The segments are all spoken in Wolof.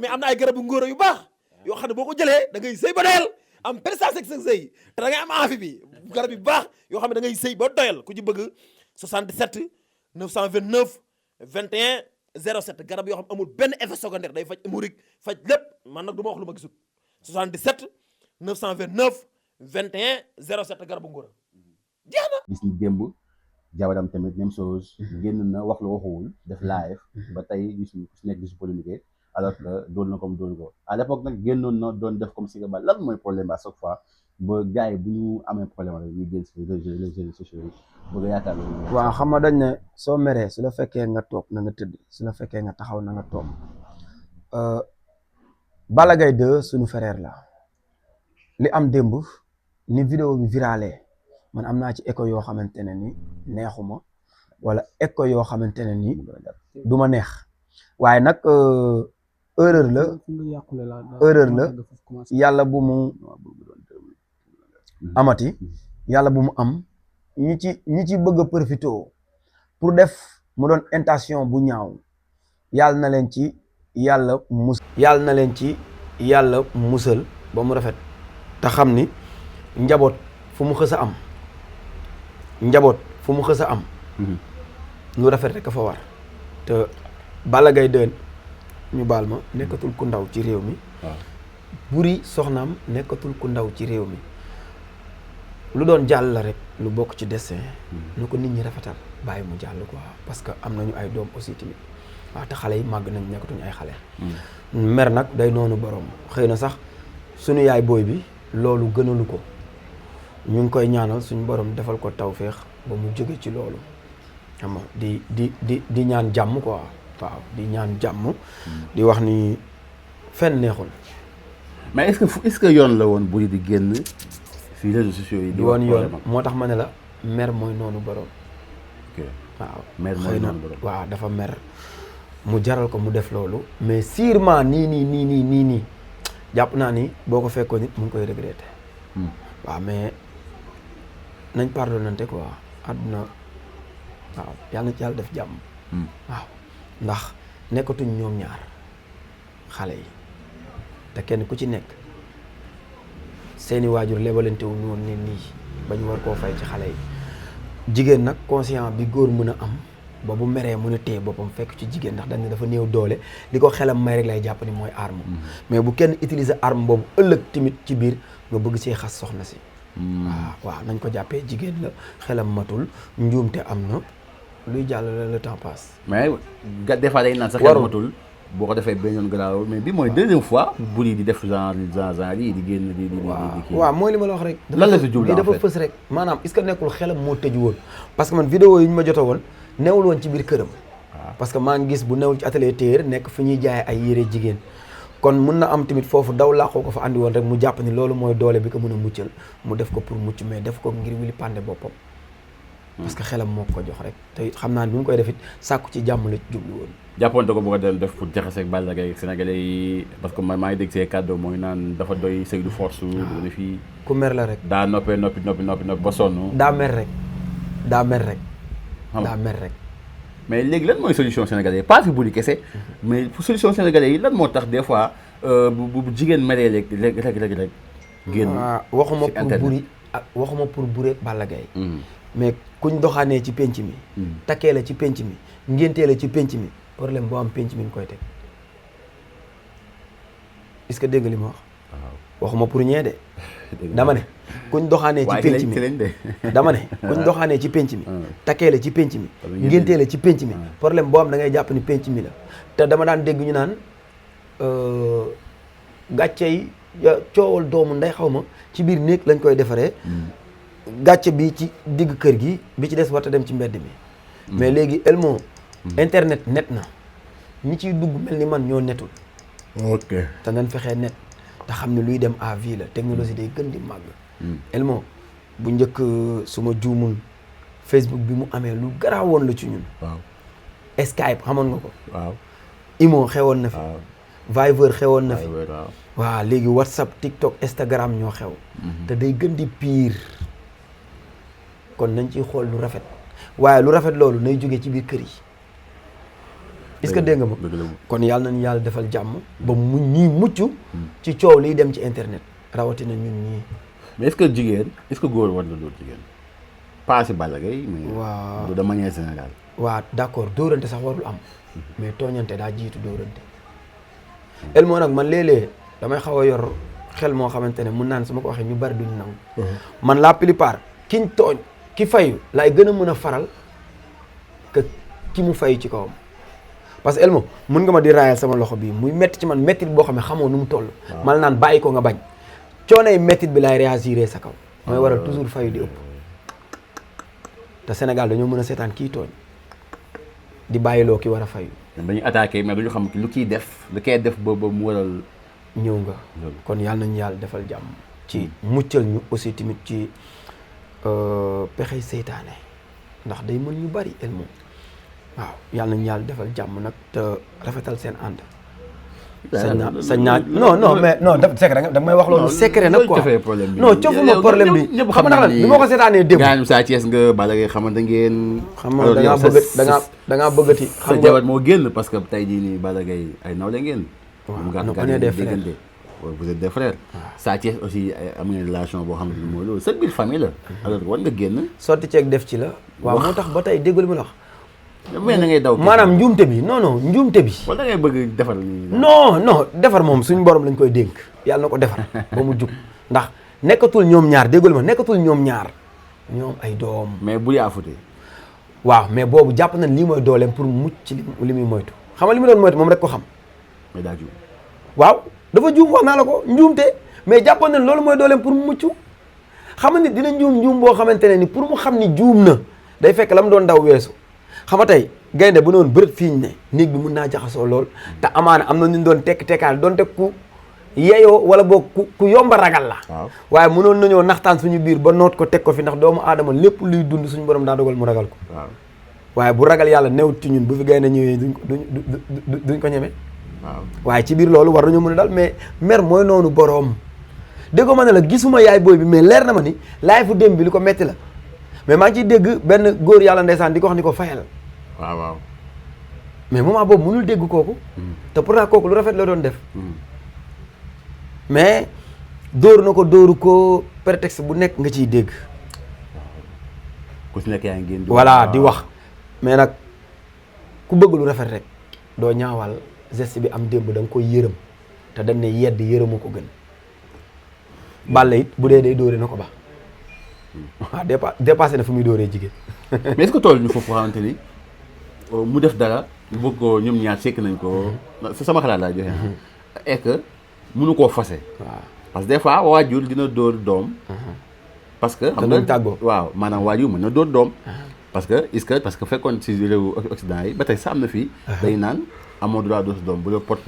mais am na ay garabu ngóora yu baax yoo xam ne boo ko jëlee da ngay sëy ba doyal am persistance ak sa sëy te da ngay am envie bi garab yu baax yoo xam ne da ngay sëy ba doyal ku ci bëgg 77 929 21 07 garab yoo xam amul benn effet secondaire day faj hémorroïde faj lépp man nag du ma wax lu ma gisul 77 929 21 07 garabu ngóora jeex na. gis ni démb jabaram tamit même chose génn na wax lu waxuwul def live ba tey gis ñu ku si nekk di si polémique alors que doon na comme doon ko à l'époque nag génnoon na doon def comme si que ba lan mooy problème à chaque fois ba gars yi bu ñu amee problème rek ñu génn si réseaux sociaux yi bëgg a yaakaar loolu. waaw xam nga dañ ne soo meree su la fekkee nga toog na nga tëdd su la fekkee nga taxaw na nga toog Balla Gaye 2 suñu frère la li am démb ni vidéo bi virale man am naa ci écho yoo xamante ne ni neexuma wala écho yoo xamante ne ni du ma neex waaye nag erreur la yàlla bu mu amati yàlla bu mu am ñi ci bëgg a profité pour def mu doon intention bu ñaaw yàlla na leen ci yàlla musal ba mu rafet te xam ni njaboot fu mu xës a am lu rafet rek a fa war te Balla Gaye 2 ñu baal ma nekkatul ku ndaw ci réew mi Buri soxnaam nekkatul ku ndaw ci réew mi lu doon jàll la rek lu bokk ci destin nu ko nit ñi rafetal bàyyi mu jàll quoi parce que am nañu ay doom aussi tamit waaw te xale yi màgg nañ nekkatuñu ay xale mer nag day noonu borom xëy na sax suñu yaay booy bi loolu gënalu ko ñu ngi koy ñaanal suñu borom defal ko tawféex ba mu jóge ci loolu xam nga di ñaan jàmm quoi waaw di ñaan jàmm di wax ni fenn neexul mais est-ce que yoon la woon Boury di génn si réseaux sociaux yi di woon yoon moo tax ma ne la mer mooy noonu borom waaw mer mooy noonu borom waaw dafa mer mu jaral ko mu def loolu mais sûrement nii jàpp naa ni boo ko fekkoon nit mu ngi koy regretter waaw mais nañ pardonnante quoi àdduna waaw yàlla na ci yàlla def jàmm waaw ndax nekkatuñ ñoom ñaar xale yi te kenn ku ci nekk seeni waajur lebalante wu ñu woon ne nii ba ñu war koo fay ci xale yi jigéen nag conscient bi góor mën a am ba bu meree mën a téye boppam fekk ci jigéen ndax dañ ne dafa néew doole li ko xelam may rek lay jàpp ni mooy arme mais bu kenn utiliser arme boobu ëllëg tamit ci biir nga bëgg see xas soxna si waaw nañ ko jàppee jigéen la xelam matul njuumte am na luy jàll le temps passe mais des fois day naan sa xel matul boo ko defee benn yoon garaawul mais bi mooy deuxième fois Boury di def genre yi di génn di kii waaw mooy li ma la wax rek lan la si jublu lii dafa fës rek maanaam est-ce que nekkul xelam moo tëju woon parce que man vidéo yi ñu ma jota woon newul woon ci biir këram parce que maa ngi gis bu newul ci atelier téer nekk fi ñuy jaay ay yére jigéen kon mun na am tamit foofu daw làqoo ko fa andi woon rek mu jàpp ni loolu mooy doole bi ko mën a muccal mu def ko pour mucc mais def ko ngir wili pande boppam parce que xelam moo ko jox rek te xam naa ne bi mu koy def it sàkku ci jàmm la jublu woon jàppoon ko bëgg a def pour jaxase ak Balla Gaye Sénégalais yi parce que man maa ngi dégg see kàddu mooy naan dafa doy sëy du force ne fii ku mer la rek daa noppi ba sonn daa mer rek mais léegi lan mooy solution sénégalais yi pas fi Boury kese mais pour solution sénégalais yi lan moo tax des fois bu jigéen meree rek génn waxuma pour Boury ak waxuma pour Boury ak Balla Gaye mais kuñ doxaanee ci penc mi takkee la ci penc mi ngéntee la ci penc mi problème boo am penc mi ñu koy teg est-ce que dégg li ma wax waxuma pour ñee de dama ne kuñ doxaanee ci penc mi dama ne kuñ doxaanee ci penc mi takkee la ci penc mi ngéntee la ci penc mi problème boo am da ngay jàpp ni penc mi la te dama daan dégg ñu naan gàcce yi coowal doomu nday xaw ma ci biir néeg lañ koy defaree gàcce bi ci digg kër gi bi ci des warta dem ci mbedd mi mais léegi Elmo internet net na ñi ciy dugg mel ni man ñoo netul ok te nañ fexee net te xam ne luy dem à vie la technologie day gën di màgg Elmo bu njëkk suma juumul Facebook bi mu amee lu garaawoon la ci ñun waaw Skype xamoon nga ko waaw Imo xewoon na fi Viber xewoon na fi waaw waaw léegi WhatsApp TikTok Instagram ñoo xew te day gën di pire kon nañ ciy xool lu rafet waaye lu rafet loolu nay jóge ci biir kër yi est-ce que dégg nga ma dëgg la. kon yàlla nañu yàlla defal jàmm ba mu ñuy mucc ci coow liy dem ci internet rawatina ñun ñii. mais est-ce que jigéen est-ce que góor war na dóor jigéen pas si Balla Gaye mais waaw de manière générale. waaw d'accord dóorante sax warul am mais tooñante daa jiitu dóorante Elmo nag man léeg-léeg damay xaw a yor xel moo xamante ne mun naan su ma ko waxee ñu bari duñu nangu man la plupart kiñ tooñ ki fayu laay gën a mën a faral que ki mu fayu ci kawam parce que Elmo mun nga ma di raayal sama loxo bii muy métti ci man méttit boo xam ne xamoo nu mu toll man naan bàyyi ko nga bañ coonay méttit bi laay réagir sa kaw mooy waral toujours fayu di ëpp te Sénégal dañoo mën a seetaan kii tooñ di bàyyiloo ki war a fayu dañuy attaqué mais duñu xam lu kiy def lu koy def ba mu waral. ñëw nga kon yàlla nañu yàlla defal jàmm ci muccal ñu aussi tamit ci pexey seytaane ndax day mën ñu bari Elmo waaw yàlla nañu yàlla defal jàmm nag te rafetal seen ànd sañ naa non mais non c'est que da nga may wax loolu secret nag quoi non cofuma problème bi xam nga bi ma ko seetaanee démb gaañu Sa Thiès nga Balla Gaye xamante ngeen xam nga da ngaa bëggati sa jabar moo génn parce que tey jii nii Balla Gaye ay nawle ngeen waaw on est des frères vous êtes des frères. Sa Thiès aussi am ngeen relation boo xam ne mooy loolu sa biir famille la. alors war nga génn. sotti ceeg def ci la. waaw moo tax ba tey déggul mi la wax. mais na ngay daw. maanaam njuumte bi non njuumte bi. wala da ngay bëgg defar nii. non defar moom suñu borom lañ koy dénk yàlla na ko defar ba mu jug ndax nekkatul ñoom ñaar déggul ma nekkatul ñoom ñaar ñoom ay doom. mais bu yaafutee. waaw mais boobu jàpp nañ lii mooy dooleem pour mucc ci li muy moytu xam nga li mu doon moytu moom rek ko xam. mais daa juum. waaw dafa juum wax naa la ko njuumte mais jàppoon nañ loolu mooy dooleem pour mu mucc xam nga nit dina njuum boo xamante ne ni pour mu xam ni juum na day fekk la mu doon daw weesu xam nga tey gaynde bu noonu bërët fiiñ ne néeg bi mun naa jaxasoo lool te amaana am na ñu doon tekkaal doon teg ku yeyoo wala boog ku yomba ragal la. waaye mënoon nañoo naxtaan suñu biir ba noot ko teg ko fi ndax doomu aadama lépp luy dund suñu borom daa dogal mu ragal ko. waaye bu ragal yàlla newut ci ñun bu fi gaynde ñëwee duñ ko ñeme. waaye ci biir loolu war nañoo mën a dal mais mer mooy noonu boroom déggoo ma ne la gisuma yaay booy bi mais leer na ma ni laay fu dem bi li ko metti la mais maa ngi ciy dégg benn góor yàlla ndeysaan di ko wax ni ko fayal. waaw. mais moment boobu mënul dégg kooku. te pourtant kooku lu rafet la doon def. mais dóor na ko dóoru ko prétexte bu nekk nga ciy dégg. ku si nekk yaa ngi génn. voilà di wax mais nag ku bëgg lu rafet rek doo ñaawal. geste bi am démb da nga koy yërëm te dañ ne yedd yërëmu ko gën Balla it bu dee day dóore na ko ba waaw dépassé na fu muy dóoree jigéen. mais est-ce que tool ñu foofu xamante ni mu def dara ñu bëgg ko ñoom ñaar sekk nañ ko sama xalaat laa joxe et que mënu koo fase waaw parce que des fois waajur dina dóor doom parce que xam nga tàggoo waaw maanaam waajur mën na dóor doom parce que fekkoon ci réewu Occident yi ba tey sa am na fii day naan amoo droit dóor sa doom bu la porte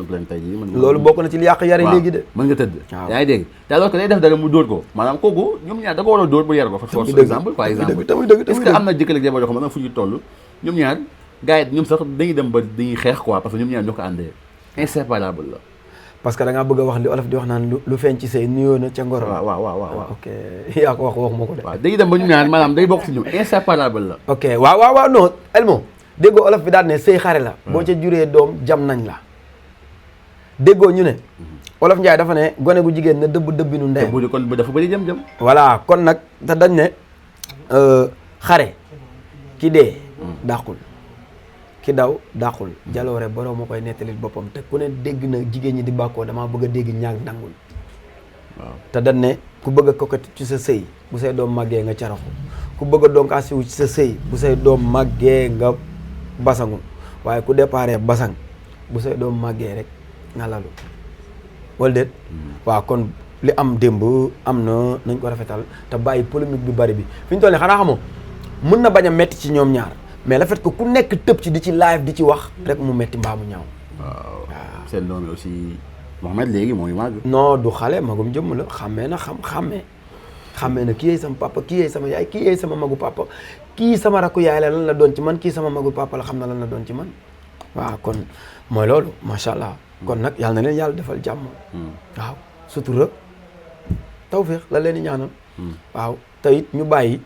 plainte tey jii loolu bokk na ci li yàq yare léegi de mën nga tëdd yaa ngi dégg te alors que day def dara mu dóor ko maanaam kooku ñoom ñaar da ko war a dóor ba yar ko fa force par exemple est-ce que am na jëkkër ak jabar yoo xam ne fu ñu toll ñoom ñaar gars yi ñoom sax dañuy dem ba dañuy xeex quoi parce que ñoom ñaar ñoo ko àndee inséparable la parce que da ngaa bëgg a wax li olof di wax naan lu feeñ ci say nuyoo na ca ngoro waaw ok yaa ko wax ma ko de waaw dañuy dem ba ñoom ñaar maanaam day bokk si ñoom inséparable la ok waaw non Elmo déggoo olof bi daal ne sëy xare la boo ca juree doom jam nañ la déggoo ñu ne olof Njaay dafa ne gone gu jigéen na dëbb dëbbinu ndey kon dafa bëri jëm voilà kon nag te dañ ne xare ki dee dàqul ki daw dàqul jaloore borom moo koy nettalil boppam te ku ne dégg na jigéen ñi di bàkkoo damaa bëgg a dégg ñaag ndangul waaw te dañ ne ku bëgg a kokati ci sa sëy bu say doom màggee nga caraxu ku bëgg a donkaasiwu ci sa sëy bu say doom màggee nga basangu waaye ku déparé basang bu say doom màggee rek nga lalu wala déet waaw kon li am démb am na nañ ko rafetal te bàyyi polémique bi bari bi fi ñu toll nii xanaa xamoo mën na bañ a metti ci ñoom ñaar mais le fait que ku nekk tëb ci di ci live di ci wax rek mu metti mbaa mu ñaaw waaw seen doom yi aussi Mohamed léegi mooy màgg non du xale magum jëmm la xàmmee na xàmmee na kii yee sama papa kii yee sama yaay kii yee sama magu papa kii sama rakku yaay la lan la doon ci man kii sama magu papa la xam na lan la doon ci man waaw kon mooy loolu macha allah kon nag yàlla na leen yàlla defal jàmm waaw sutura tawfeex la leen di ñaanal waaw te it ñu bàyyi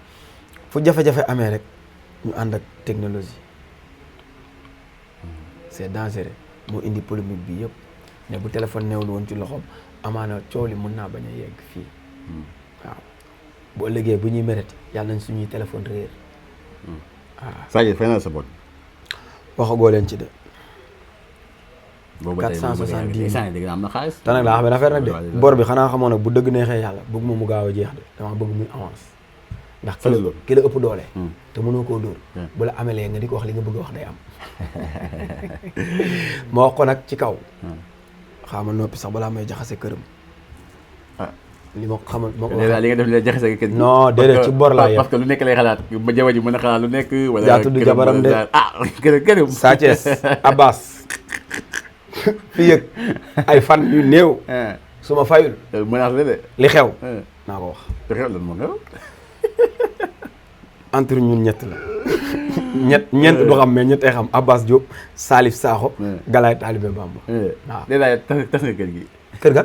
fu jafe-jafe amee rek ñu ànd ak technologie c'est dangereux moo indi polémique bi yëpp ne bu téléphone newul woon ci loxoom amaana coow li mën naa bañ a yegg fii waaw bu ëllëgee bu ñuy mérite yàlla nañ suñuy téléphone réer waaw. Sadio fay na sa bor. waxagoo leen ci de. boobu tey 470 dégg naa am na xaalis. te nag daa xam ne affaire nag de bor bi xanaa xamoon nag bu dëgg neexee yàlla bëgg ma mu gaaw a jeex de dama bëgg muy avance ndax ki la ëpp doole te mënoo koo dóor bu la amelee nga di ko wax li nga bëgg a wax day am ma wax ko nag ci kaw xaama noppi sax balaa may jaxase këram li ma ko xamal ma ko li nga def li jaxase kër gi. non déedéet ci bor laa yem parce que lu nekk lay xalaat ba jabar ji mën a xalaat lu nekk. wala yaa tudd jabaram de këram. Sa Thiès Abbas fi yëg ay fan yu néew su ma fayul menace la de. li xew naa ko wax li xew lan moo xew. entre ñun ñett la ñeent du xam mais ñettee xam Abbas Diop Salif Sakho Galaye Talibé Bamba waaw déjà tas nga kër gi. kër ga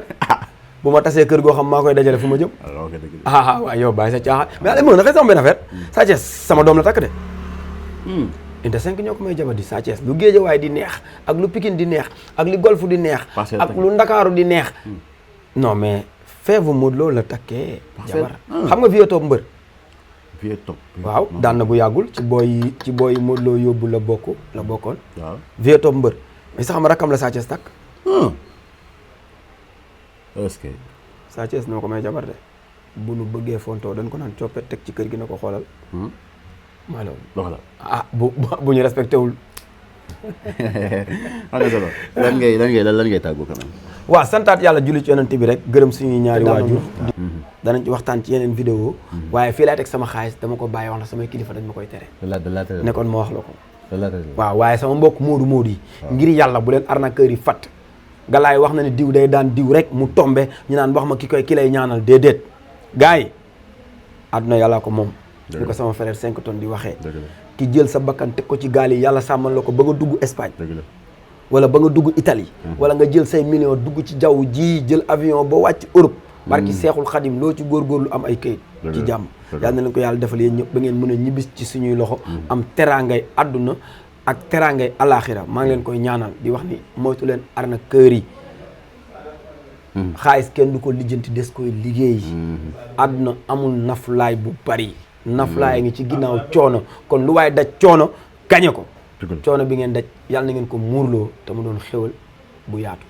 bu ma tasee kër goo xam maa koy dajale fu ma jëm waaw yow bàyyi sa caaxaan mais ale mën na xëy sama benn affaire Sa Thiès sama doom la takk de inte 5 ñoo ko may jabar di Sa Thiès lu Géejawaay di neex ak lu Pikine di neex ak li Golf di neex ak lu Ndakaaru di neex non mais feevu Modou Lo la takkee jabar xam nga vieux top mbër waaw daan na bu yàggul ci booy Modou Lo yóbbu la bokkoon waaw vieux top mbër mais sax xam rakam la Sa Thiès takk est-ce que Sa Thiès noo ko may jabar de bu nu bëggee fontoo dañ ko naan coppet teg ci kër gi na ko xoolal maa loolu bu ñu respecté wul am na solo lan ngay tàggu quand même. waaw santaat yàlla julli ci yonent bi rek gërëm suñuy ñaari waajur danañ ci waxtaan ci yeneen vidéo waaye fii laay teg sama xaalis dama ko bàyyi wax na samay kilifa dañ ma koy tere nekkoon ma wax la ko waaw waaye sama mbokk moodu yi ngir yàlla bu leen arnaqueur yi fatt Galaay wax na ne diw day daan diw rek mu tombe ñu naan wax ma ki lay ñaanal déedéet gars yi àdduna yàlla ko moom ni ko sama frère 5 tonnes di waxee ki jël sa bakkan teg ko ci gaal yi yàlla sàmmal la ko ba nga dugg Espagne wala ba nga dugg Italie wala nga jël say millions dugg ci jaww ji jël avion ba wàcc Europe barki Seexul Xadim loo ci góorgóorlu am ay këyit ci jàmm yàlla na leen ko yàlla defal yéen ñëpp ba ngeen mën a ñibbis ci suñuy loxo am teraangay àdduna ak teraangay alaxira maa ngi leen koy ñaanal di wax ni moytu leen arnaqueur yi xaalis kenn du ko lijjanti des koy liggéey àdduna amul naflaay bu bari naflaay ngi ci ginnaaw coono kon lu waaye daj coono gañe ko coono bi ngeen daj yàlla na ngeen ko muurloo te mu doon xéwal bu yaatu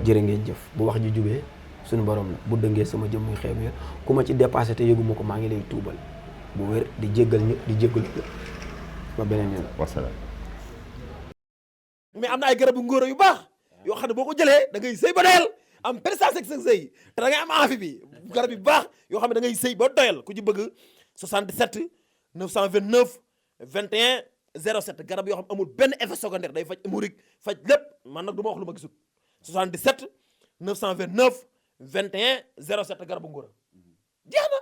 jërë ngeen jëf bu wax ji jubee suñu borom la bu dëngee sama jëm muy xeeb ku ma ci dépassé te yëguma ko maa ngi lay tuubal bu wér di jéggal ñëpp di jéggal ba beneen yoon wasalaam. mais am na ay garabu ngóoro yu baax yoo xam ne boo ko jëlee da ngay sëy ba doyal am persistance ak sa sëy te da ngay am envie bi garab yu baax yoo xam ne da ngay sëy ba doyal ku ci bëgg 77 929 21 07 garab yoo xam amul benn effet secondaire day faj hémorroïde faj lépp man nag du ma wax lu ma gisul 77 929 21 07 garabu ngóoro jeex na